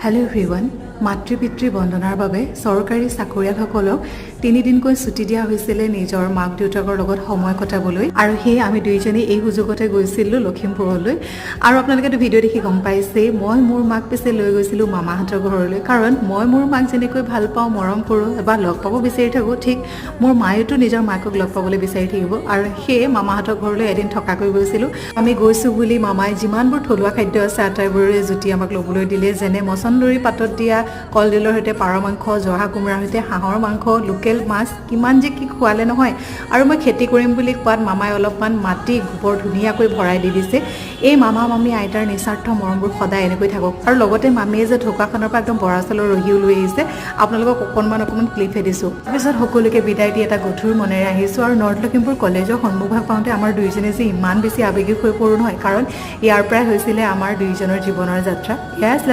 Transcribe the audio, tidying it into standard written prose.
Hello' everyone, মাতৃ পিতৃ বন্দনাৰ বাবে চৰকাৰী চাকৰিয়ালসকলক তিনিদিনকৈ ছুটি দিয়া হৈছিলে নিজৰ মাক দেউতাকৰ লগত সময় কটাবলৈ। আৰু সেয়ে আমি দুইজনী এই সুযোগতে গৈছিলোঁ লখিমপুৰলৈ। আৰু আপোনালোকেতো ভিডিঅ' দেখি গম পাইছেই, মই মোৰ মাক পিছে লৈ গৈছিলোঁ মামাহঁতৰ ঘৰলৈ। কাৰণ মই মোৰ মাক যেনেকৈ ভাল পাওঁ, মৰম কৰোঁ বা লগ পাব বিচাৰি থাকোঁ, ঠিক মোৰ মায়েতো নিজৰ মাকক লগ পাবলৈ বিচাৰি থাকিব। আৰু সেয়ে মামাহঁতৰ ঘৰলৈ এদিন থকাকৈ গৈছিলোঁ। আমি গৈছোঁ বুলি মামাই যিমানবোৰ থলুৱা খাদ্য আছে, আটাইবোৰৰে জুতি আমাক ল'বলৈ দিলে। যেনে মচন্দৰী পাতত দিয়া কলডিলৰ সৈতে পাৰ মাংস, জহা কোমোৰাৰ সৈতে হাঁহৰ মাংস, লোকেল মাছ, কিমান যে কি খোৱালে নহয়। আৰু মই খেতি কৰিম বুলি কোৱাত মামাই অলপমান মাটি গোবৰ ধুনীয়াকৈ ভৰাই দি দিছে। এই মামা মামী, আইতাৰ নিস্বাৰ্থ মৰমবোৰ সদায় এনেকৈ থাকক। আৰু লগতে মামীয়ে যে ঢকুৱাখনৰ পৰা একদম বৰা চাউলৰ ৰহিও লৈ আহিছে, আপোনালোকক অকণমান অকণমান ক্লিপহে দিছোঁ। তাৰপিছত সকলোকে বিদায় দি এটা গধুৰ মনেৰে আহিছোঁ। আৰু নৰ্থ লখিমপুৰ কলেজৰ সন্মুখভাগ পাওঁতে আমাৰ দুইজনে যে ইমান বেছি আৱেগিক হৈ পৰোঁ নহয়, কাৰণ ইয়াৰ পৰাই হৈছিলে আমাৰ দুইজনৰ জীৱনৰ যাত্ৰা। এয়াই আছিলে।